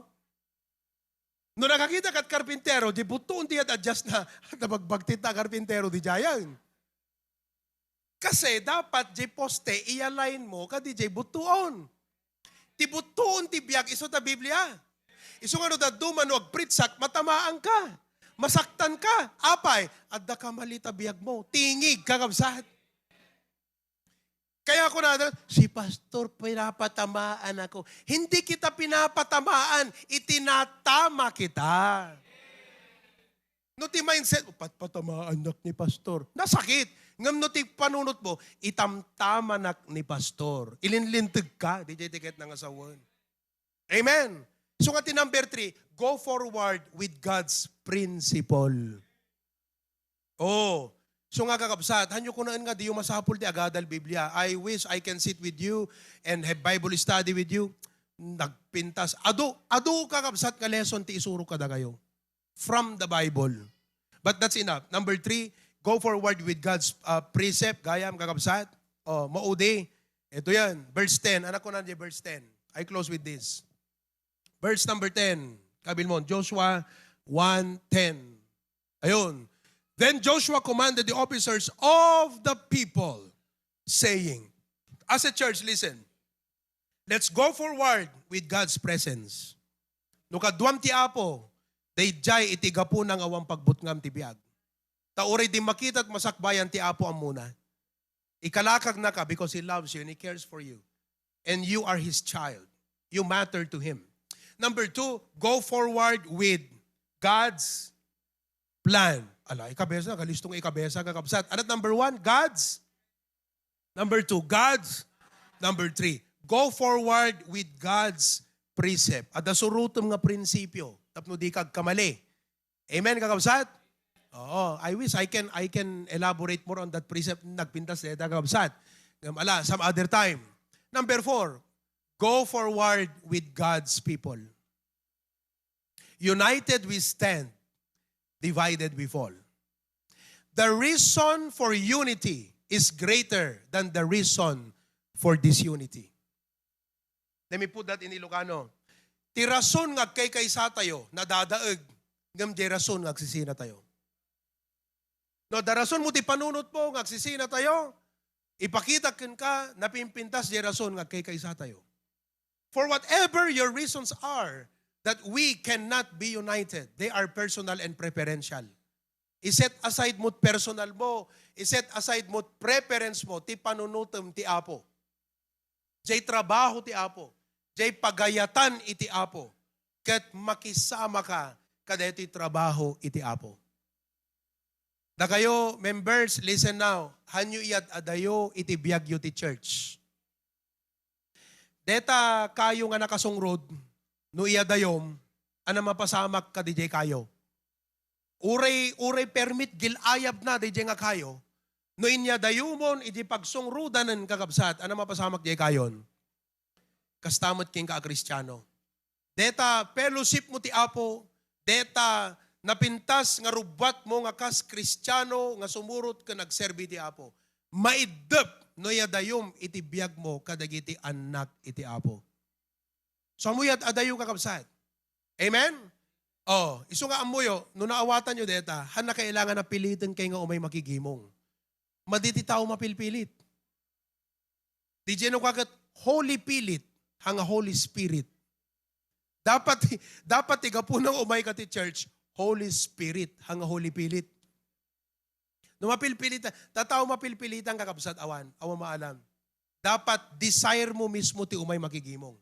No nakakita kat karpintero, di buttuon ti ad-adjust na. Nabagbagtit na karpintero, di jayan. Kasi dapat jay poste, i-align mo, kadi jay buttuon. Ti buttuon ti biag, isu ta Biblia. Isu nga no dadduma no agpritsak, matamaan ka. Masaktan ka. Apay, adda ka mali ta biag mo. Tingig, kakabsat. Kaya ko na, si Pastor, pinapatamaan ako. Hindi kita pinapatamaan, itinatama kita. No ti mindset, "Pat-, patamaannak ni Pastor." Nasakit. Ngem no ti panunot mo, "Itamtamanak ni Pastor." Ilinlinteg ka, di jay tiket nga sawen. Amen. So nga ti number three, go forward with God's principle. Oh, so nga kakabsat, hanyo kunaen nga diyo masapul ti agadal Biblia. I wish I can sit with you and have Bible study with you. Nagpintas. Adu, adu kakabsat nga lesson ti isuro kadakayo from the Bible. But that's enough. Number three, go forward with God's uh, precept. Gayam, kakabsat. Oh, maudi. Ito yan. Verse ten. Anak ko na verse ten. I close with this. Verse number ten. Kabil mo, Joshua one ten. Ayun. Then Joshua commanded the officers of the people, saying, as a church, listen, let's go forward with God's presence. No kaduam ti Apo, daydiay iti gapuna nga awan pagbutngam ti biag. Ta uray di makita masakbayan ti Apo ammona. Ikalakagnaka because He loves you and He cares for you. And you are His child. You matter to Him. Number two, go forward with God's plan. Ala, ikabesa, kalistong ikabesa, kakabsat. Anat number one, God's. Number two, God's. Number three, go forward with God's precept. Adda surotem nga prinsipyo, tapno di ka agkamali. Amen, kakabsat? Oo, I wish I can, I can elaborate more on that precept. Nagpintas deta, kakabsat. Ngem ala, some other time. Number four, go forward with God's people. United we stand, divided we fall. The reason for unity is greater than the reason for disunity. Let me put that in Ilocano. Ti rason nga agkaykaysa tayo, nadadaeg, ngem di rason nga agsisina tayo. No, da rason mo ti panunot mo nga agsisina tayo, ipakita kenka, napimpintas di rason nga agkaykaysa tayo. For whatever your reasons are that we cannot be united, they are personal and preferential. I-set aside mo personal mo, i-set aside mo preference mo, ti panunutem ti Apo. Jay trabaho ti Apo, jay pagayatan iti Apo, ket makisama ka kadaytoy trabaho iti Apo. Dakayo, members, listen now. Hanyo iyad-adayo iti biagyo ti church. Deta kayo nga nakasungrod, no iyadayom, ana mapasamak kadi jay kayo. Uray, uray permit gil-ayab na di jay nga kayo, no inyadayomon iti pagsungrudanen, kakabsat, ana mapasamak jay kayon. Kasta met kenka a Kristiano. Deta fellowship mo ti Apo, deta napintas nga rubbuat mo nga kas Kristiano nga sumurot ken agserbi ti Apo. Maiddep no iyadayom iti biag mo kadagiti annak iti Apo. So, ammo yad-adayo, kakabsat. Amen? Oh, isu nga ammoyo, no naawatanyo deta, han na kailangan a piliten kay nga umay makigimong. Madi ti tao mapilpilit. Di jay no kaket Holy Pilit, hanga Holy Spirit. Dapat, dapat ti gapu nang umay ka ti church, Holy Spirit, hanga Holy Pilit. No mapilpilitan, ta tao mapilpilitan, kakabsat, awan, awan maalam. Dapat desire mo mismo ti umay makigimong.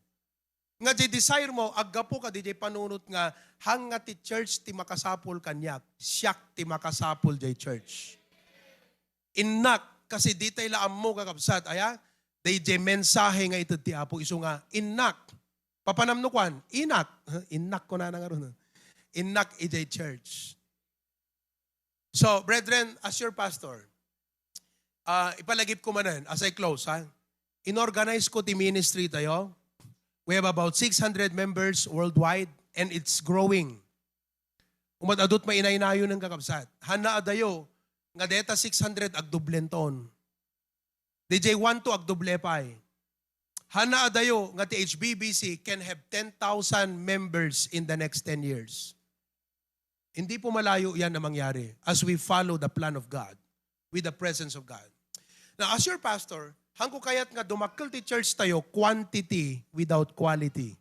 Nga di desire mo, aggapu ka di jay panunot nga, hanga ti church ti makasapul kaniak, siak ti makasapul jay church. Innak, kasi di tay la ammo, kakabsat, aya, di jay mensahe nga ited ti Apo, isu nga, innak. Papanam no kuan, inak. Innak ko na nangarun. Innak ijay church. So, brethren, as your pastor, ah, ipalagip ko manen, as I close, ha? Inorganize ko ti ministry tayo. We have about six hundred members worldwide, and it's growing. Umat-adut mainainayon ng kakabsat. Hana adayo, nga deta six hundred agdublenton. D J one to agdoble pay. Hana adayo nga ti H B B C can have ten thousand members in the next ten years. Hindi po malayo yan na mangyari as we follow the plan of God with the presence of God. Now, as your pastor, hangko kayat nga dumakkel ti church tayo, quantity without quality.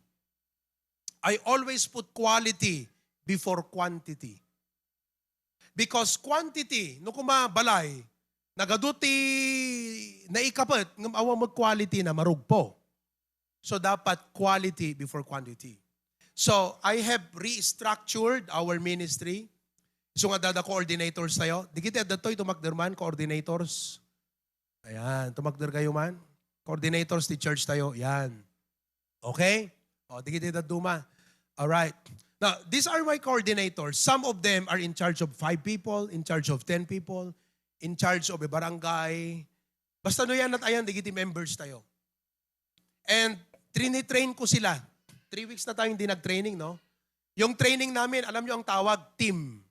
I always put quality before quantity. Because quantity, no kuma balay, nagadu ti naikapet, ngem awan met quality na marugpo. So, dapat quality before quantity. So, I have restructured our ministry. So, nga dada coordinators tayo. Di kita datoy tumakderman, coordinators. Ayan, tumakder kayo man. Coordinators ti church tayo. Yan. Okay? O, di kita duma. All right. Now, these are my coordinators. Some of them are in charge of five people, in charge of ten people, in charge of a barangay. Basta no yan at ayan, digiti members tayo. And trinitrain ko sila. Three weeks na tayong hindi nag-training, no? Yung training namin, alam nyo ang tawag? Team.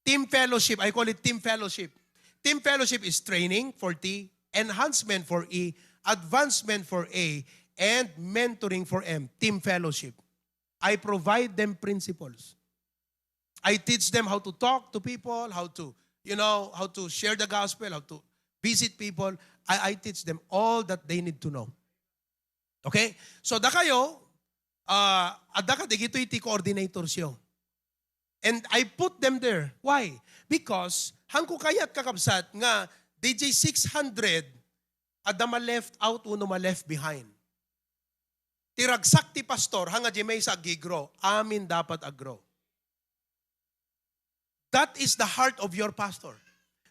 Team fellowship. I call it team fellowship. Team fellowship is training for T, enhancement for E, advancement for A, and mentoring for M. Team fellowship. I provide them principles. I teach them how to talk to people, how to, you know, how to share the gospel, how to visit people. I, I teach them all that they need to know. Okay? So, dakayo, ah, adda ka digitoy ti coordinators yo. And I put them there. Why? Because hangko kayat, kakabsat, nga D J six hundred adda ma-left out wenno ma-left behind. Ti ragsak ti pastor, hanga di maysa aggi-grow. Amin dapat aggrow. That is the heart of your pastor.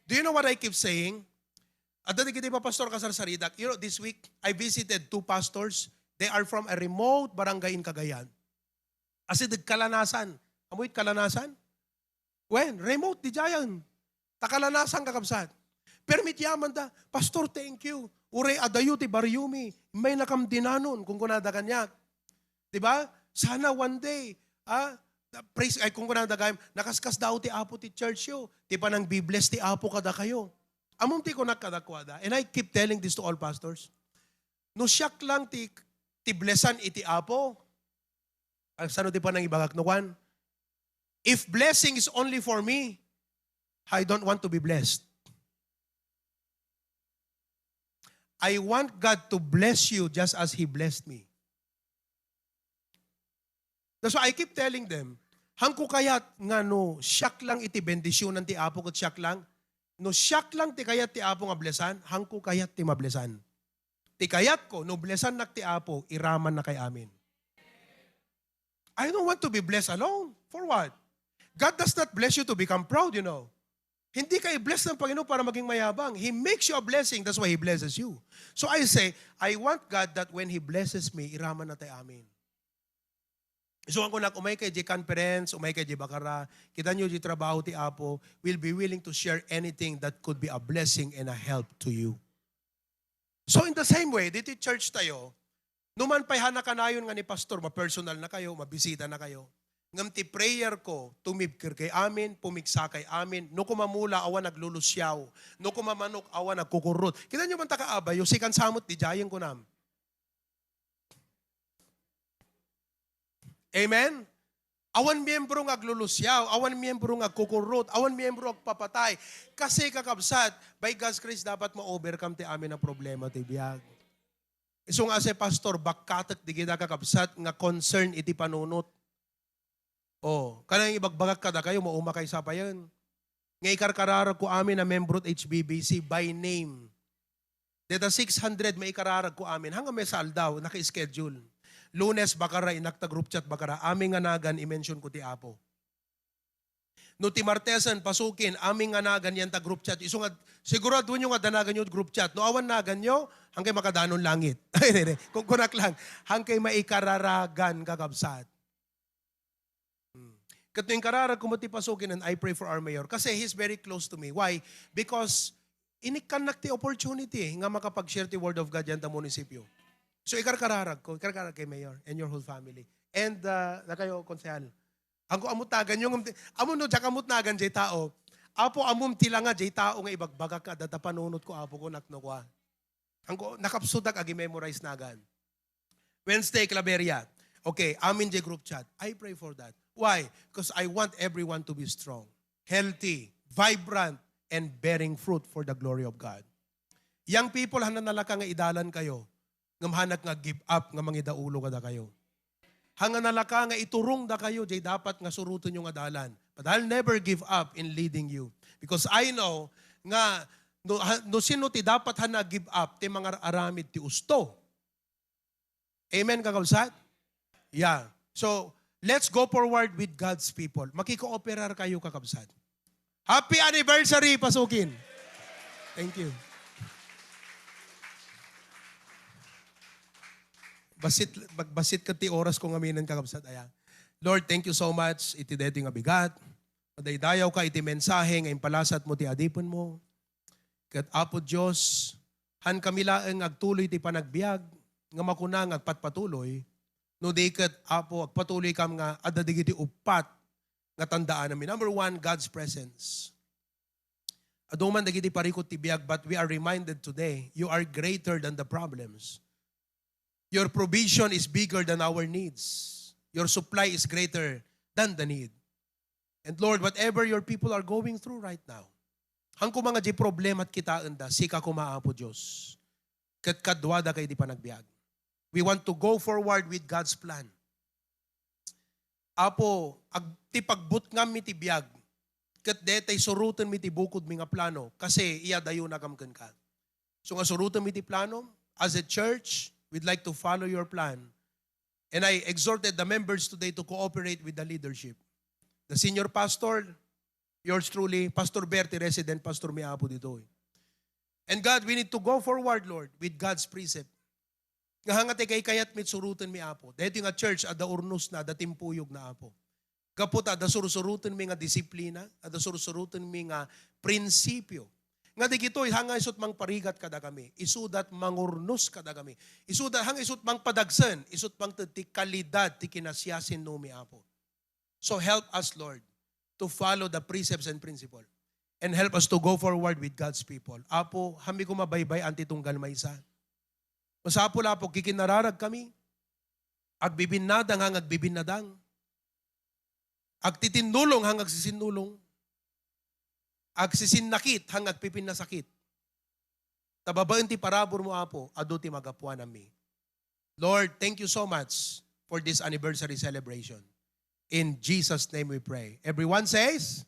Do you know what I keep saying? Adda digiti pa pastor kasarsaridak. You know, this week, I visited two pastors. They are from a remote barangay in Cagayan. As in, Kalanasan. Amoy Kalanasan? Wen, remote, di jayan. Ta Kalanasan, kakabsat. Permit yaman da, "Pastor, thank you. Uray adayo ti baryomi, may nakamdinanon," kunkunada kaniak. Di ba? Sana one day, ah, praise, ay, kunkunada kayam, "Nakaskasdaaw ti Apo ti church yo. Ti panangbibless ti Apo kadakayo." Ammom ti kunak kadakuada. And I keep telling this to all pastors. No siak lang ti, ti blessan iti Apo, ah, sano ti panangibagak no kuan? If blessing is only for me, I don't want to be blessed. I want God to bless you just as He blessed me. That's why I keep telling them, hangko kayat nga no siak lang iti bendisyunan ti Apo ket siak lang, no siak lang ti kayat ti Apo nga blesan, hangko kayat ti mablesan. Ti kayatko, no blesannak ti Apo, iramanna kay amin. I don't want to be blessed alone. For what? God does not bless you to become proud, you know. Hindi ka i-bless ng Panginoon para maging mayabang. He makes you a blessing. That's why He blesses you. So I say, I want God that when He blesses me, iramanna tay amin. So, ang kunak, umay kay di conference, umay kay di bakara, kita nyo di trabaho ti Apo, will be willing to share anything that could be a blessing and a help to you. So, in the same way, diti church tayo, numan pay hana kanayon nga ni pastor, ma-personal na kayo, mabisita na kayo. Ngem ti prayer ko, tumibker kay amin, pumigsa kay amin, no kumamula, awan naglulusiaw, no kumamanok, awan nagkukurrot. Kita nyo man ta kaabayo, sikan samot di jayeng kunam. Amen? Awan miyembro nga aglulusiaw, awan miyembro nga agkukurrot, awan miyembro agpapatay. Kasi, kakabsat, by God's grace, dapat ma-overcome ti amin a problema ti biag. Isu nga asay, pastor, bakkatek di kita, kakabsat, nga concern iti panunot. Oh, kanang ibagbagak kadakayo, mauma kay sapayen. Nga ikarkararag ko amin a membro ti H B B C by name. Deta six hundred maikararag ko amin. Hanggang may saldaw, naka-schedule. Lunes, bakara, inakta group chat, bakara. Amin nga nagan, i-mention ko ti Apo. No ti Martesen, pasukin, amin nga nagan yan ta group chat. Isu nga, siguraduenyo nga adda naganyo group chat. No awan naganyo, hangkay makadanon langit. Ay, hindi, hindi. Kung kunak lang, hangkay maikararagan, kakabsat. Hmm. Ket no inkararagko met ti pasukin, and I pray for our mayor. Kasi he's very close to me. Why? Because inikkannak ti opportunity nga makapag-share ti Word of God yan ta munisipyo. So, ikarkararag ko, ikarkararag kay Mayor and your whole family. And, uh, na kayo, Konsehal. Ang ko amut nagan yung, amo no, diak amut nagan jay tao. Apo, amum ti langa jay tao nga ibagbagak nga adda ta panunot ko, Apo ko, nakno ko, ah. Ang ko, nakapsudak agi memorize nagan. Wednesday, Claveria. Okay, amin jay group chat. I pray for that. Why? Because I want everyone to be strong, healthy, vibrant, and bearing fruit for the glory of God. Young people, hana nalaka nga idalan kayo, ngem hanak nga give up nga mangidaulo kadakayo. Hana nalaka nga iturong dakayo jay dapat nga surotenyo nga dalan. But I'll never give up in leading you. Because I know nga no, ha, no sino ti dapat hana give up, ti mangar-aramid ti usto. Amen, kakabsat? Yeah. So, let's go forward with God's people. Makikooperar kayo, kakabsat. Happy anniversary, pasukin. Thank you. Basit, magbasit ka ti oras ko ngamin, kakabsat. Aya. Lord, thank you so much. Iti daytoy nga bigat. Madaydayaw ka iti mensahe nga impalasat mo ti adipen mo. Ket, Apo Dios, han kami laeng agtuloy ti panagbiag nga makuna nga agpatpatuloy, no di ket, Apo, agpatuloy kam nga adda digiti uppat nga tandaanami. Number one, God's presence. Adu man dagiti parikut ti biag, but we are reminded today, you are greater than the problems. Your provision is bigger than our needs. Your supply is greater than the need. And Lord, whatever your people are going through right now, han koma nga di problema ti kitaenda, sika koma, Apo Dios. Ket kaduada kay di panagbiag. We want to go forward with God's plan. Apo, ag-, ti pagbutngam mi ti biag, ket detay suroten mi ti bukod mi nga plano, kasi iyadayo nakam kenka. So nga suroten mi ti plano, as a church, we'd like to follow your plan. And I exhorted the members today to cooperate with the leadership. The senior pastor, yours truly, Pastor Bertie, resident pastor mi, Apo, ditoy. And God, we need to go forward, Lord, with God's precept. Nga hanga ti kaykayat mi, suroten mi, Apo. Daytoy nga church, adda urnos na, adda timpuyog na, Apo. Gapu ta, adda sursuroten mi nga disiplina, adda sursuroten mi nga prinsipyo. Nga digitoy, hanga isut mangparigat kadakami, isudat mangurnos kadakami, isudat hanga isut mangpadagsen, isut mangted ti kalidad ti kinasiasinomi, Apo. So help us, Lord, to follow the precepts and principle. And help us to go forward with God's people. Apo, hami ko mabaybay-an ti tunggal maysa. Masapul, Apo, kikinararag kami. Agbibinnadang hang agbibinnadang. Agtitinnulong hang agsisinnulong. Agsisinnakit hang agpipinnasakit. Ta babaen ti parabur mo, Apo, adu ti magapuanami. Lord, thank you so much for this anniversary celebration. In Jesus' name we pray. Everyone says,